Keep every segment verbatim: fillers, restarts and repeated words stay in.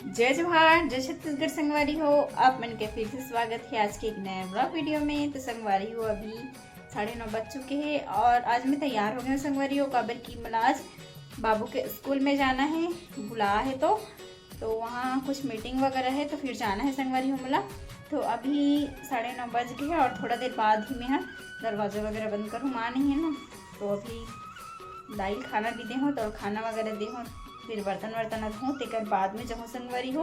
जय जोहार, जय छत्तीसगढ़ संगवारी हो। आप मन के फिर से स्वागत है आज के एक नया ब्लॉग वीडियो में। तो संगवारी हो, अभी साढ़े नौ बज चुके हैं और आज मैं तैयार हो गई हूँ संगवारी हो, काबर कि मला आज बाबू के स्कूल में जाना है, बुला है तो तो वहाँ कुछ मीटिंग वगैरह है, तो फिर जाना है संगवारी हो मला। तो अभी साढ़े नौ बज गए हैं और थोड़ा देर बाद ही मैं ह दरवाजा वगैरह बंद करूँ, माँ नहीं है ना। तो अभी दाई खाना भी दे हो तो खाना वगैरह दे हो, फिर बर्तन वर्तन धो, तेकर बाद में जाऊँ संगवारी हो।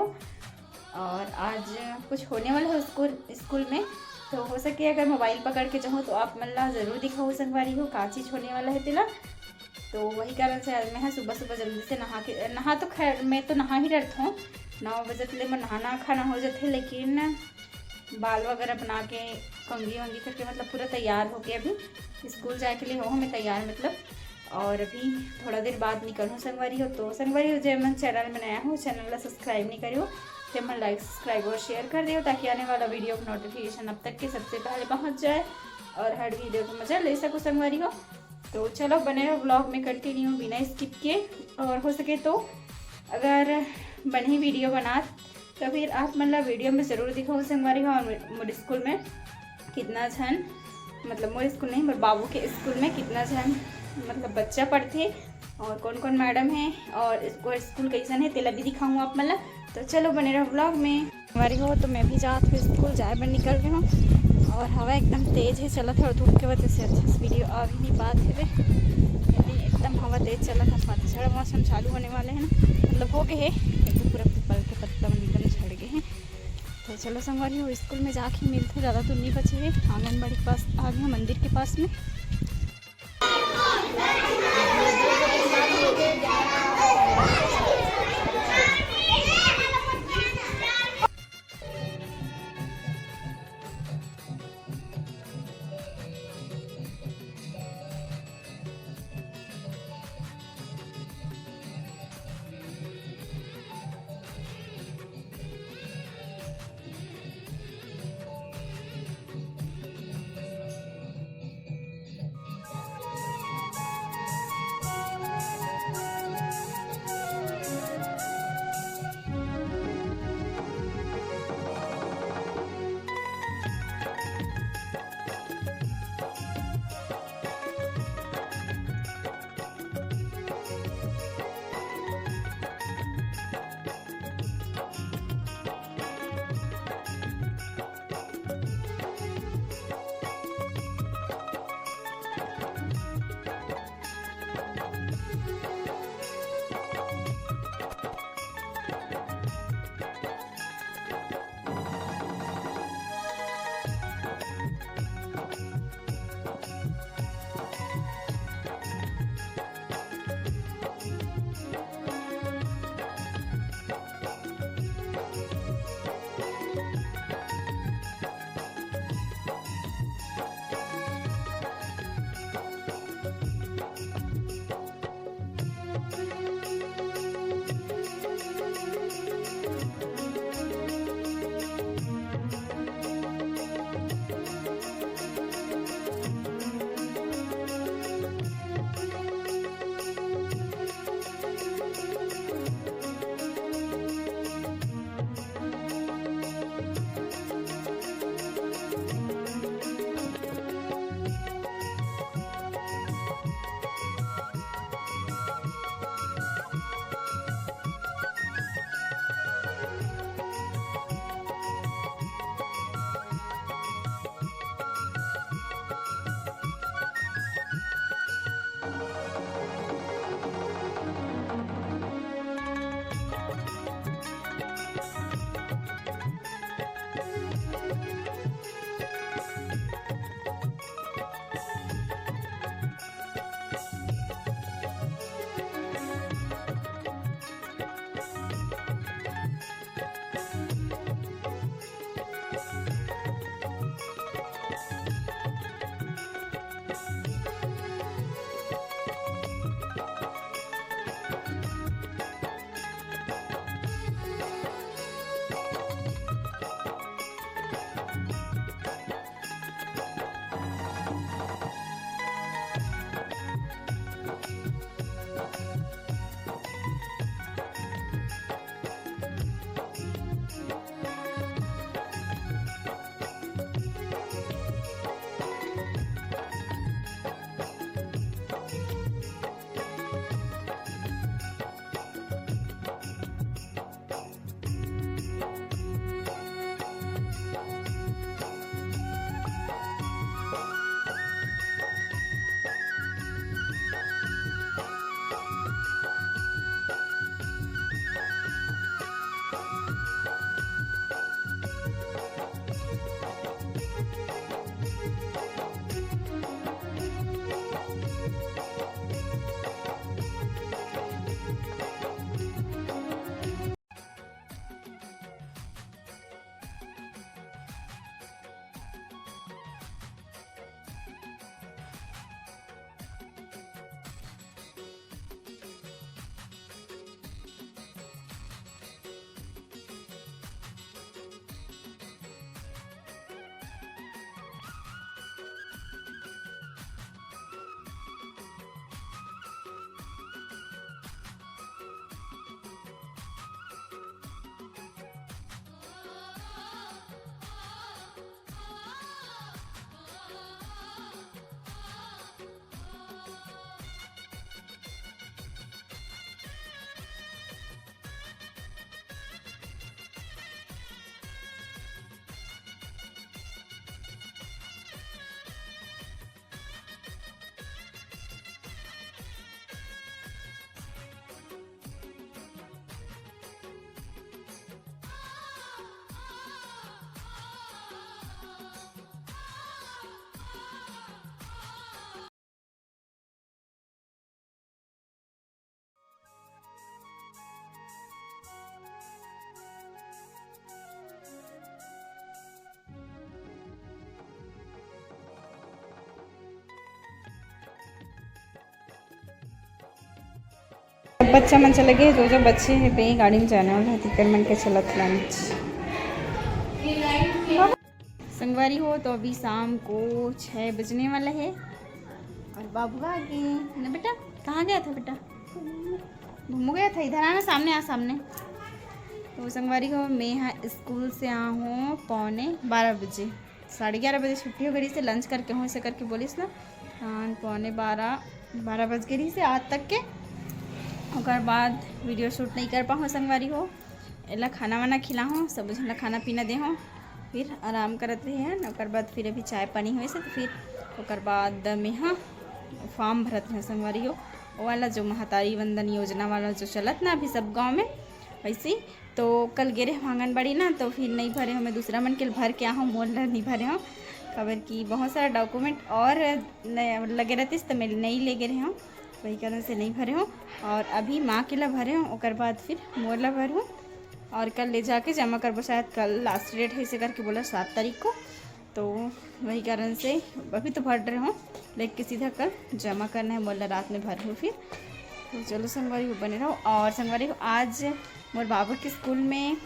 और आज कुछ होने वाला है स्कूल स्कूल में, तो हो सके अगर मोबाइल पकड़ के जाऊँ तो आप मन ला जरूर दिखाऊँ संगवारी हो का चीज होने वाला है तेला। तो वही कारण से आज मैं ह सुबह सुबह जल्दी से नहा के, नहा तो खैर मैं तो नहा ही रहता हूँ, नौ बजे तले मोर नहाना खाना हो जाते, लेकिन बाल वगैरह बना के कंघी वंघी करके मतलब पूरा तैयार होके अभी स्कूल जाए के लिए हो हमें तैयार मतलब। और अभी थोड़ा देर बाद निकलूँ संगवारी हो। तो संगवारी हो, जे मन चैनल में नया हो, चैनल ला सब्सक्राइब नहीं करियो, ते मन लाइक सब्सक्राइब और शेयर कर दियो, ताकि आने वाला वीडियो का नोटिफिकेशन आप तक के सबसे पहले पहुँच जाए और हर वीडियो का मजा ले सको संगवारी हो। तो चलो बने रहो ब्लॉग में कंटिन्यू बिना स्किप के। और हो सके तो अगर बने वीडियो बनात तो फिर आप मन ला वीडियो में जरूर दिखाऊँ संगवारी हो। और मोर स्कूल में कितना झन, मतलब मोर स्कूल नहीं, मोर बाबू के स्कूल में कितना झन मतलब बच्चा पढ़थे और कौन कौन मैडम है और स्कूल कैसन है, तेला भी दिखाऊँ आप मन ला। तो चलो बने रहो ब्लॉग में। संगवारी हो, तो मैं भी जात हूँ स्कूल, जाए बर निकल गए हूँ और हवा एकदम तेज है चलत है और धूप के वजह से अच्छा से वीडियो आ भी नहीं पात है। लेकिन एकदम हवा तेज चलत है, पतझड़ मौसम चालू होने वाले है ना, मतलब हो गए है, लेकिन पूरा पीपल के पत्ता मन एकदम झड़ गए हैं। तो चलो संगवारी हो, स्कूल में जाके मिलते, ज़्यादा दूर नहीं बचे है, आंगनबाड़ी के पास आ गए, मंदिर के पास में। बच्चा मन चले गए, जो जो बच्चे हैं बे गाड़ी में जाने वाला है, तिकर मन के चलत लंच। संगवारी हो, तो अभी शाम को छः बजने वाला है और बाबू आ गए ना बेटा। कहाँ गया था बेटा? घूमू गया था, इधर आना, सामने आ, सामने। तो संगवारी हो, मैं यहाँ स्कूल से आ हूँ पौने बारह बजे, साढ़े ग्यारह बजे छुट्टी हो गई से लंच करके हूँ, ऐसे करके बोलिस ना। हाँ, पौने बारह, बारह बज गई से आज तक के। ओकर बाद वीडियो शूट नहीं कर पाऊँ संगवारी हो। एला खाना वाना खिलाहूँ, सब झन ला खाना पीना देहूँ, फिर आराम करत रहे हैं। ओकर बाद फिर अभी चाय पानी होइस हे, तो फिर ओकर बाद मेहा फॉर्म भरत रहे संगवारी हो, वो वाला जो महतारी वंदन योजना वाला जो चलत ना अभी सब गांव में, वैसे ही। तो कल गे रहे आंगनबाड़ी ना, तो फिर नहीं भरे हूँ, मैं दूसरा मन के भर के आ हूँ, मोर ला नहीं भरे हूँ, काबर कि बहुत सारा डॉक्यूमेंट और न-, लगे रहते तो मैं नहीं ले गे रहे हूँ, वही कारण से नहीं भरे हूँ। और अभी माँ के ला भरे हूँ, ओकर बाद फिर मोर ला भर हूँ। और कल ले जाके जमा करबो, शायद कल लास्ट डेट है, इसे करके बोला सात तारीख को। तो वही कारण से अभी तो भर रहे हूँ, लेकिन सीधा कल जमा करना है, मोला रात में भर हूँ फिर। तो चलो संगवारी हो, बने रहो। और संगवारी हो, आज मोर बाबू के स्कूल में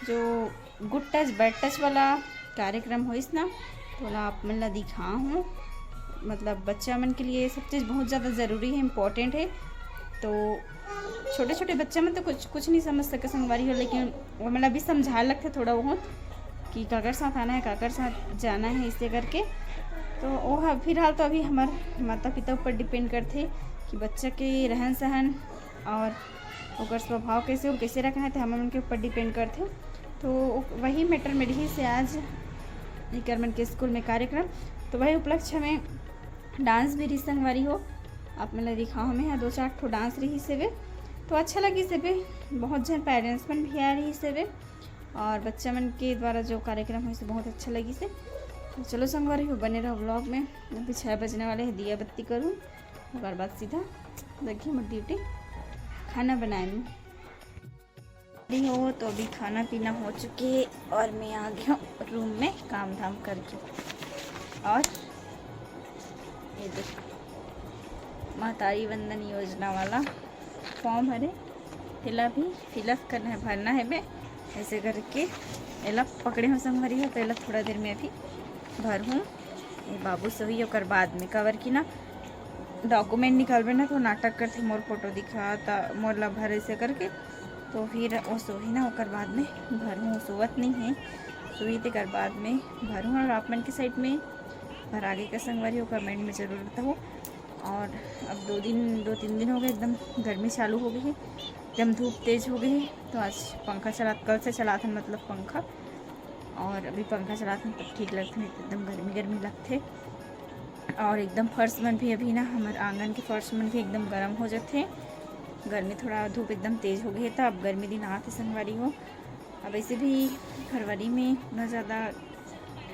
जो गुड टच बैड टच वाला कार्यक्रम होइस ना, तो ओला आप मन ला दिखा हूँ। मतलब बच्चा मन के लिए ये सब चीज़ बहुत ज़्यादा ज़रूरी है, इम्पोर्टेंट है। तो छोटे छोटे बच्चा मन तो कुछ कुछ नहीं समझ सके संगवारी हो, लेकिन वो मतलब अभी समझाए लगथे थोड़ा बहुत कि काकर साथ आना है, काकर साथ जाना है, इसे करके। तो वो ह-, फिलहाल तो अभी हमार माता पिता ऊपर डिपेंड करथे कि बच्चा के रहन सहन और ओकर स्वभाव कैसे हो, कैसे रखना है, तो हमन के ऊपर डिपेंड करथे। तो वही मैटर में रही से आज इकर मन के स्कूल में कार्यक्रम, तो वही उपलक्ष्य में डांस भी रही संगवारी हो। आप मन ला दिखाओ, हमें यहाँ दो चार ठो डांस रही से बे, तो अच्छा लगी से बे। बहुत जन पेरेंट्स मन भी आ रही से बे, और बच्चा मन के द्वारा जो कार्यक्रम हुई से बहुत अच्छा लगी से। तो चलो संगवारी हो, बने रहो व्लॉग में। अभी छः बजने वाले हैं, दिया बत्ती करूँ, ओकर बाद सीधा लगी हमर ड्यूटी खाना बनाए में। फ्री हो तो अभी खाना पीना हो चुके है और मैं आ गया हूँ रूम में काम धाम करके। और ये देखो, महतारी वंदन योजना वाला फॉर्म हरे, तेला भी फिलअप करना है, भरना है बे। ऐसे करके एला पकड़े हो संगवारी हो, तो एला थोड़ा देर में अभी भर हूँ। ये बाबू सोही ओकर बाद में, काबर कि ना डॉक्यूमेंट निकालबे ना तो नाटक करथे, मोर फोटो दिखा ता मोर ला भर ऐसे करके। तो फिर वो सोही ना ओकर बाद में भर हूँ, सोवत नहीं है, सोही तेकर बाद में भर हूँ। और आप मन के साइड में भर आगे का संगवारी हो कमेंट में जरूर बताओ। और अब दो दिन, दो तीन दिन हो गए, एकदम गर्मी चालू हो गई है, एकदम धूप तेज हो गई है। तो आज पंखा चला, कल से चलाथन मतलब पंखा, और अभी पंखा चलाथन तब ठीक लगथे, नहीं तो एकदम गर्मी गर्मी लगथे। और एकदम फर्श मन भी अभी ना, हमर आंगन के फर्श मन भी एकदम गर्म हो जाथे। गर्मी थोड़ा, धूप एकदम तेज हो गई है, तब गर्मी दिन आथे संगवारी हो। अब ऐसे भी फरवरी में उतना ज़्यादा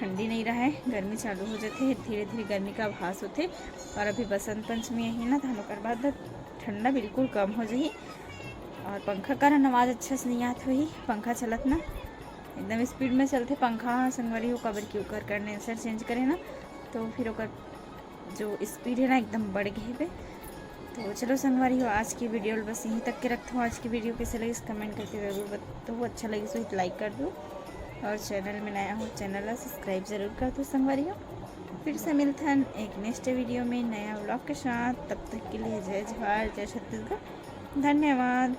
ठंडी नहीं रहा है, गर्मी चालू हो जाथे, धीरे धीरे गर्मी का आभास होथे। और अभी बसंत पंचमी है ना, तो हम ओकर बाद ठंडा बिल्कुल कम हो जाही। और पंखा कारण आवाज़ अच्छा से नहीं आत होही, पंखा चलत ना एकदम स्पीड में चलथे पंखा ह संगवारी हो, काबर कि ओकर कंडेंसर चेंज करे ना, तो फिर ओकर जो स्पीड है ना एकदम बढ़ गई है। तो चलो संगवारी हो, आज की वीडियो बस यहीं तक के रखता हूँ। आज की वीडियो कैसे लगी कमेंट करके जरूर बताओ, अच्छा लगी तो लाइक कर दो, और चैनल में नया हो चैनल ला सब्सक्राइब जरूर कर दो संगवारी हो। फिर से मिलथन एक नेक्स्ट वीडियो में नया व्लॉग के साथ, तब तक के लिए जय जोहार, जय छत्तीसगढ़, धन्यवाद।